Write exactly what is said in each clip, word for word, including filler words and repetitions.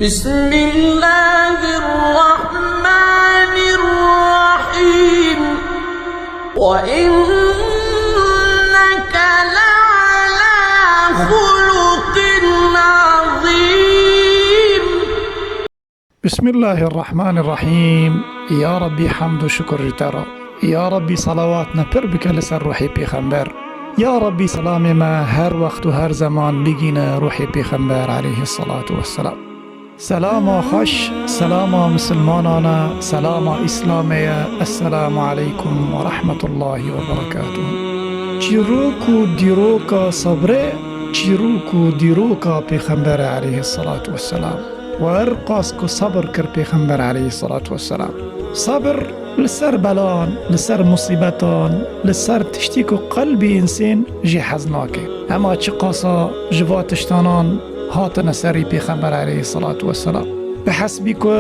بسم الله الرحمن الرحيم. وإنك لعلى خلق عظيم. بسم الله الرحمن الرحيم. يا ربي حمد و شكر ترى. يا ربي صلواتنا پر بك لسر روحي پیغمبر. يا ربي سلامي ما هر وقت و هر زمان بگينه روحي پیغمبر عليه الصلاة والسلام. سلاما خوش، سلاما مسلمانانا، سلاما ئیسلامەیە، السلام علیکم و رحمت الله و برکاته. چیرۆک و دیرۆکە سەبرێ، چیرۆک و دیرۆکە پێخەمبەرە علیه الصلاة والسلام. و هەر قاس کو سەبر کرد پێخەمبەر علیه الصلاة والسلام. سەبر li ser belan, li ser musîbetan, li ser tiştî ku qelbî însên jê hez nake. Hema çiqasa ji va tiştanan hatine serî Pêxember aleyhisselatu vesselam. Bi hesbî ku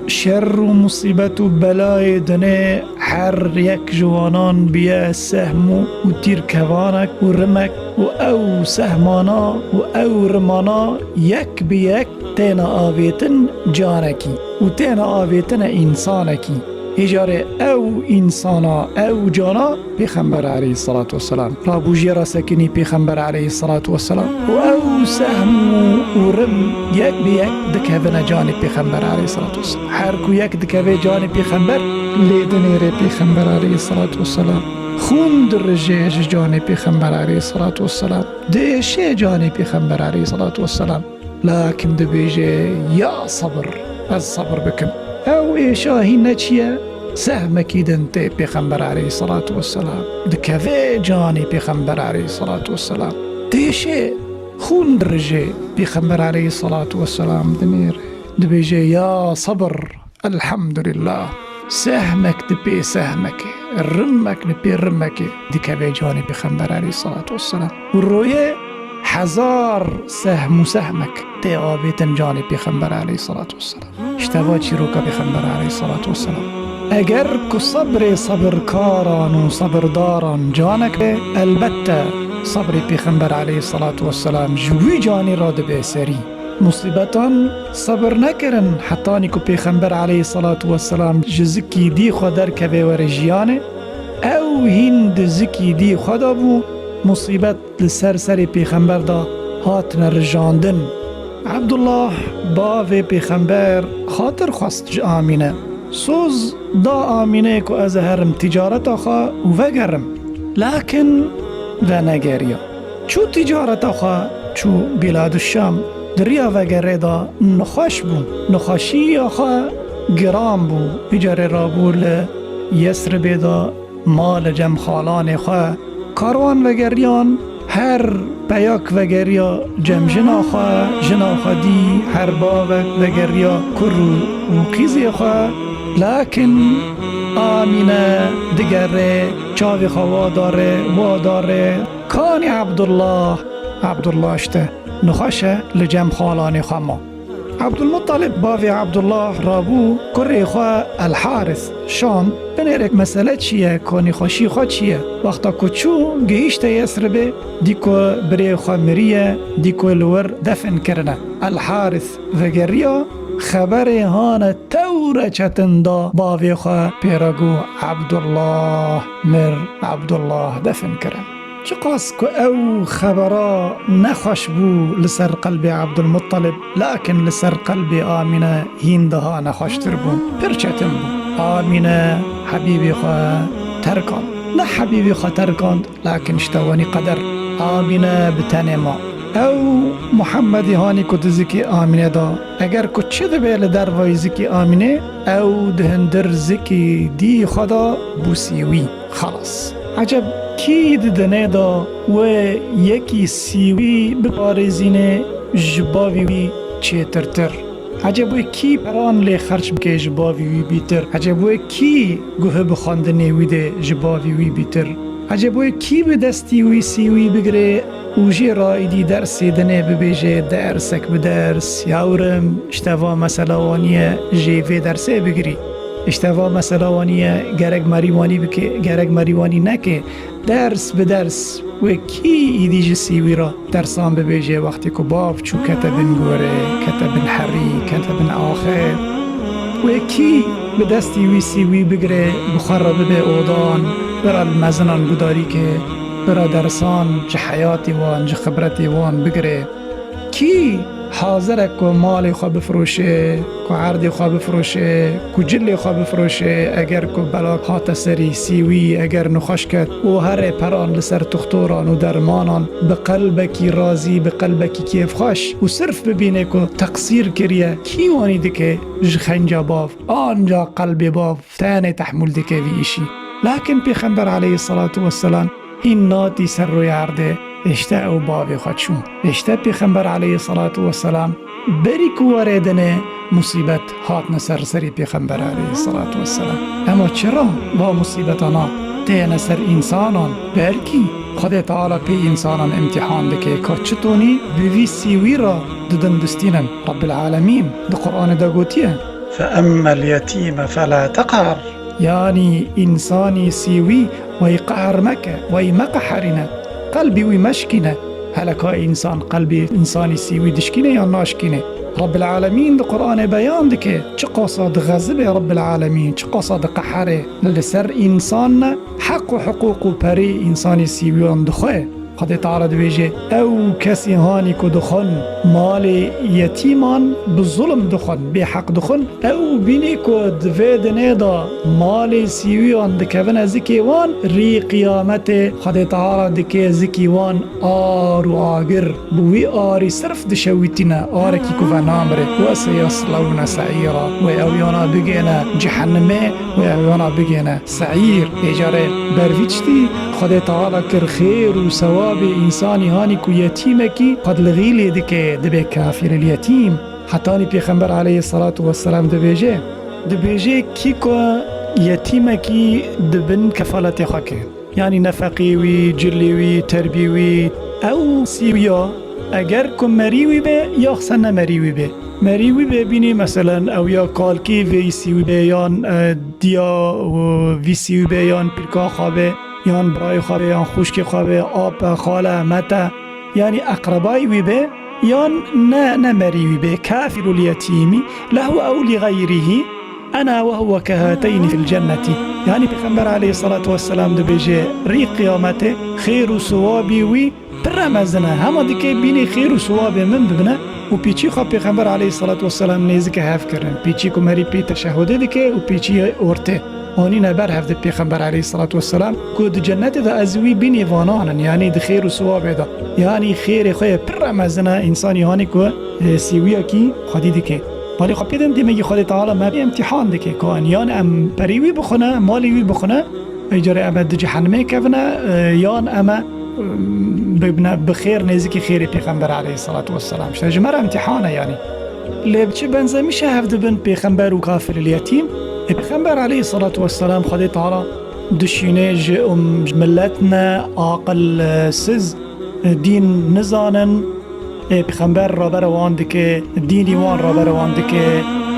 şer û musîbet û belayê dinê her yek ji wanan biye sehm û, û tîrkevanek û rimek û ew sehmana û ew rimana yek bi yek têne avêtin canekî û têne avêtine însanekî. Îcarê ew însana, ew cana Pêxember aleyhisselatu vesselam rabû jê re sekinî Pêxember aleyhisselatu vesselam û ew sehm û, û rim yek bi yek dikevine canê Pêxember aleyhisselatu vesselam. Her ku yek dikeve canê Pêxember, lê dinêrê Pêxember aleyhisselatu vesselam. Xûn dirijê ji canê Pêxember aleyhisselatu vesselam. Diêşe canê Pêxember aleyhisselatu vesselam. Lakin dibêje, ya sebir, ez sebir bikim. Ew êşa hîn ne çi ye? Sehmekî din tê Pêxember aleyhisselatu vesselam. Dikeve canê Pêxember aleyhisselatu vesselam. Diêşe, xûn dirijê, Pêxember aleyhisselatu vesselam dinêre. Dibêje, ya sebir, Elhamdülillah. Sehmek di pê sehmekê, rimek di pê rimekê dikeve canê Pêxember aleyhisselatu vesselam. Û royê hezar sehm û sehmek tê avêtin canê Pêxember aleyhisselatu vesselam. Îşte va çîroka Pêxember aleyhisselatu vesselam. Eger ku sebrê sebirkaran û sebirdaran canek be, elbette sebrê Pêxember aleyhisselatu vesselam ji wî canî re dibe serî. Musîbetan sebir nekirin hetanî ku Pêxember aleyhisselatu vesselam ji zikî dî xwe derkeve were jiyanê. Ew hîn di zikî dî xwe de bû, musîbet li ser serê Pêxember de hatine rijandin. Ebdullah bavê Pêxember xatir xwest ji Amîne. Soz da Amînê ku ez ê herim tîcareta xwe û vegerim. Lakin venegeriya. Çû tîcareta xwe, çû Bîladuşşam. Di riya vegerê de nexweş bû. Nexweşiya xwe giran bû. Vî carê rabû li Yesribê de ma li cem xalanê xwe. Karwan vegeriyan, her peyak vegeriya cem jina xwe, jina xwe dî, her bavek vegeriya kur û, û qîzê xwe. Lakin Amîne digere, çavê xwe wa dare, wa dare. Kanî Ebdullah? Ebdullah işte nexweş e, li cem xalanê xwe ma. Ebdulmuttalib bavê Ebdullah rabû kurê xwe El-Haris şand, binêre mesele çi ye, ku nexweşî xwe çi ye. Wexta ku çû, gihîşte Yesribê, dî ku birê xwe miriye, dî ku li wir defin kirine. El-Haris vegeriya, xeberê hane tewre çetin da bavê xwe, pê re got, Ebdullah mir, Ebdullah defin kirin. Çiqas ku ew xebera nexweş bû li ser qelbê Ebdulmuttalib, lakin li ser qelbê Amîne hîn daha nexweştir bû. Pir çetin bû. Amîne hebîbê xwe terkand. Ne hebîbê xwe terkand, lakin işte wenî qeder. Amîne bi tenê ma. Ew Muhemmedî hanî ku di zikê Amîne de, eger ku çi dibe li dervayî zikê Amîne, ew di hindir zikê dî xwe de bû sîwî. Xelas. Eceb kî di dinê de wê yekî sîwî biparêzînê ji bavê wî çêtirtir? Eceb wê kî peran lê xerç bike ji bavê wî bîtir? Eceb wê kî guhi bi xwendinê wî de ji bavê wî bîtir? Eceb wê kî bi destî wî sîwî bigire û jê re êdî dersê dinê bibêje dersek bi ders, yawrim, işte va mesela waniye jê vê dersê bigirî. İşte va mesela waniye gerek merî wanî bike, gerek merî wanî neke. Ders bi ders, Wê kî îdî ji sîwî re dersan bibêje wextê ku bav çû kete bin gorê, kete bin herî, kete bin axê? Wê kî bi destî wî sîwî bigire, bi xwe re bibe odan, bira li mezinan gudarî ke, bira dersan ji heyatê wan, ji xibretê wan bigire? Kî hazir e ku malê xwe bifroşe, ku erdê xwe bifroşe, ku cilê xwe bifroşe, eger ku bela hate serî sîwî, eger nixweş ket û herê peran li ser tuxtoran û dermanan bi qelbekî razî, bi qelbekî kêfxweş û sirf bibîne ku teqsîr kiriye, kî wanî dike ji xenca bav? Anca qelbê bav tenê tehmûl dike vî îşî. Lakin Pêxember aleyhisselatu vesselam hîn natî ser rûyê erdê, işte ew bavê xwe çû. İşte Pêxember aleyhisselatu vesselam berî ku were dinê musîbet hatine ser serî Pêxember aleyhisselatu vesselam. Ema çira va musîbetana têne ser însanan? Belkî Xwedê Teala pê însanan îmtîhan dike ka çitonî bi vî sîwî re didin distînin. Rabbil Alemîn di Qur'anê de gotiye. فأما اليتيم فلا تقهر. Yanî însanî sîwî wey qehr meke, wey meqeherîne, qelbî wî meşkîne. Hele ka însan qelbî însanî sîwî dişkîne yan naşkîne? Rabbil Alemîn di Qur'anê beyan dike, çiqasa dixezibe Rabbil Alemîn, çiqasa diqehere. Li ser însan ne heq û hiqûq û perê însanî sîwiyan dixwe. Xwedê Teala dibêje, ew kesî hanî ku dixwin, malê yetîman bi zulm dixwin, bêheq dixwin, ew bînî ku di vê dinê de malê sîwiyan dikevine zikê wan, rî qiyametê Xwedê Teala dike zikî wan ar û agir. Bi wî arî sirf dişewitîne, arekî ku venamire. وسيصلون سعيرا. Wê ew yana bigêne cehennemê, wê ew yana bigêne seîr. Ê carê ber vî tiştî Xwedê Teala kir xêr û sewabê însanî hanî ku yetîmekî xwe dilixîlê dike, dibe kafiril yetîm. Hetanî Pêxember aleyhisselatu vesselam dibêje, dibêje kî ku yetîmekî di bin kefaletê xwe ke. Yanî nefeqê wî, cilê wî, terbî wî, ew sîwiya eger ku merî wî be ya xse ne merî wî be. Merî wî be bînî meselen ew ya kalkî vê sîwî be yan, e, diya û vî sîwî be yan pîrka xwe be yan birayê xwe be yan xwişkê xwe be, ap e, xal e, met e. Yanî eqrebayî wî be yan ne, ne merî wî be. Kafirul yetîmî lehu ew li xeyrihî. Ena ve huve kehateyni fil cennetî. Yanî Pêxember aleyhisselatu vesselam dibêje, rî qiyametê xêr û siwabî wî pir e mezin e. Hema dike bînê xêr û siwabê min bibine û pêçî xwe Pêxember aleyhisselatu vesselam nêzike hev kirin. Pêçî ku merî pê teşehhudê dike û pêçî ortê. Anîne ber hev di Pêxember aleyhisselatu vesselam ku di cennetê de ez wî bînê vanan in, yanî di xêr û siwabê de. Yanî xêrê xwe yê pir e mezin e însanî hanî ku, e, sîwiyekî xwedî dike. Malê xwe pê din demekî Xwedê Teala me pê îmtîhan dike, ka yan em perî wî bixwine, malê wî bixwine, ê carê em ê di cehennemê kevine, e, yan em ê, e, bibine bi xêr nêzikî xêrê Pêxember aleyhisselatu vesselam. İşte ji me re îmtîhan e yanî. Lê bi çi benzemîşe hev dibin Pêxember û kafiril yetîm? Ê Pêxember aleyhisselatu vesselam Xwedê Teala dişîne ji, um, milet ne aqil, e, siz, e, dîn nizanin, Ê Pêxember rabere wan dike, dînî wan rabere wan dike,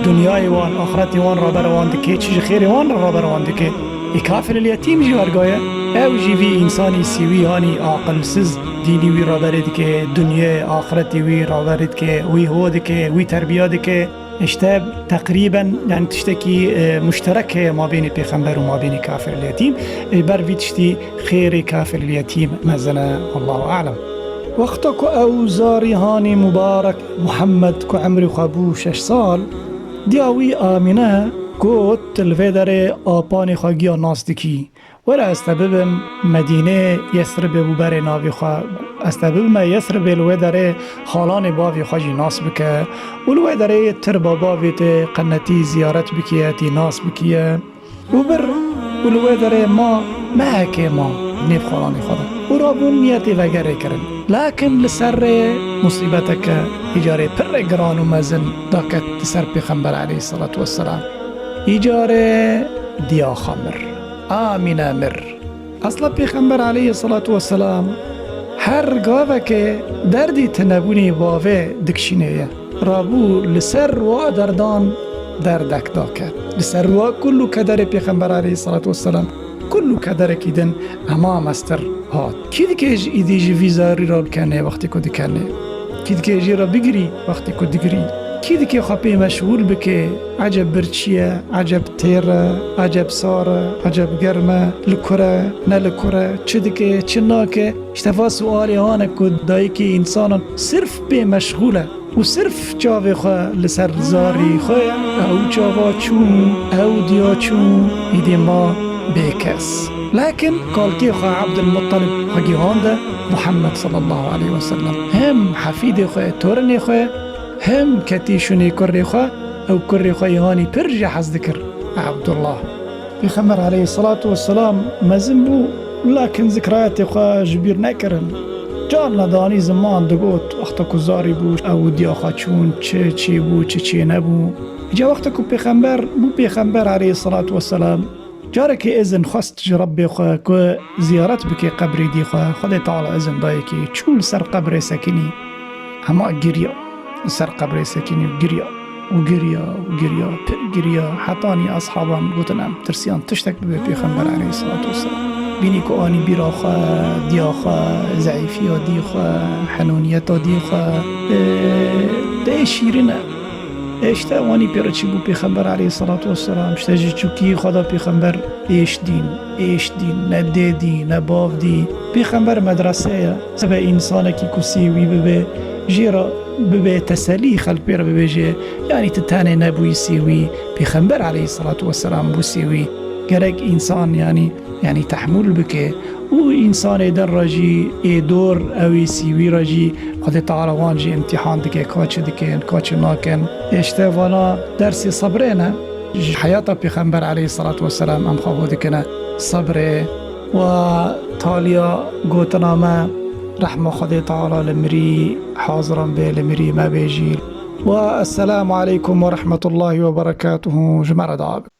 dinyayê wan, axretê wan rabere wan dike, çi ji xêrê wan re rabere wan dike. Ê kafiril yetîm jî wergaye, ew jî vî însanî sîwî hanî aqilsiz dînî wî raberê dike, dinyayê axretê wî raberê dike, wî ho dike, wî terbiya dike. İşte teqrîben, yani tiştekî, e, muşterek heye mabênê pêxember û mabênê kafiril yetîm. Ê ber vî tiştî xêrê kafiril yetîm mezin e. Allahu alem. Wexta ku ew zarî hanî mubarek Muhammed ku emrê xwe bû şeş sal, diya wî Amîne got, tu li vê derê apanê xwe giya nas dikî. Were ez te bibim Medînê Yesribê û berê navê xwe, ez te bibime Yesribê li wê derê xalanê bavê xwe jî nas bike û li wê derê tirba bavê te qenetî ziyaret bikiye, tî nas bikiye û bir û li wê derê ma mehekê ma nêv xalanê xwe de. Û rabûn niyetê vegerê kirin. Lakin li ser rê musîbeteke îcarê pirrê giran û mezin daket li ser Pêxember aleyhisselatu vesselam. Îcarê diya xwe mir. Amîne mir. Esla Pêxember aleyhisselatu vesselam her gaveke derdî tinebûnê bavê dikişînê ye. Rabû li ser wa derdan derdek dake. Li ser wa kul û kederê Pêxember aleyhisselatu vesselam kul û kederekî din ema mestir hat. Kî dike ji îdî ji vî zarî re bikenê wextê ku dikenê? Kî dike jê re bigirî wextê ku digirî? Kî dike xwe pê meşxûl bike? Eceb birçî ye, eceb têr e, eceb sar e, eceb germ e, li kur e, ne li kur e, çi dike, çi nake? Îşte va sualê wan e ku dayikê însanan sirf pê meşxûl e û sirf çavê xwe li ser zarî xwe ye. Ew çava çûn, ew diya çûn, îdî ma bê kes. Lakin kalkê xwe Ebdulmuttalib xwe gihande Muhammed sallallahu aleyhi ve sellem. Hem hefîdê xwe, torinê xwe, hem ketî şûnê kurê xwe, ew kurê xwe yê hanî pir jê hez dikir, Ebdullah. Pêxember aleyhisselatu vesselam mezin bû, lakin zikrayetê xwe ji bîr nekirin. Carna danî ziman digot, wexta ku zarî bû, ew û diya xwe çûn, çi çêbû, çi çênebû. Îca wexta ku pêxember bû pêxember aleyhisselatu vesselam, carekê izin xwest ji Rebbê xwe ku ziyaret bike qebrê dî xwe. Xwedê Teala izin dayekê çû li ser qebrê sekinî. Hema giriya. Li ser qebrê sekinî û giriya. Û giriya, û giriya, pir giriya. Hetanî eshaban gotin, em tirsiyan tiştek bibe pêxember aleyhisselatu vesselam. Bînî ku anî bîra xwe, diya xwe, zeîfiya dî xwe, henûniyeta dî xwe, e, tê şîrin e. Êşte wanî pê re çî bû pêxember aleyhisselatu vesselam. Îşte ji çûkî xwe de pêxember êş dîn, êş dîn, ne dê dî, ne bav dî. Pêxember medrese ye. Sebe însanekî ku sêwî bibe, jê re bibe teselî, xelk pê re bibêje, yanî tu tenê nebûyî sêwî. Pêxember aleyhisselatu vesselam bû sêwî. Gerek însan yanî, yanî tehmûl bike. Û însanê din re jî, ê dor, ew ê sîwî re jî Xwedê Teala wan jî îmtîhan dike, ka çi dikin, ka çi nakin. Êşte vana dersê sebrê ne. Ji heyata Pêxember aleyhisselatu vesselam em xwe bo dikine sebrê. Wa taliya gotina me, rehma Xwedê Teala li mirî haziran bê, li mirî me bê jî. Wa esselamu aleykum ve rahmetullahi ve berekatuhu ji me re dawa bike.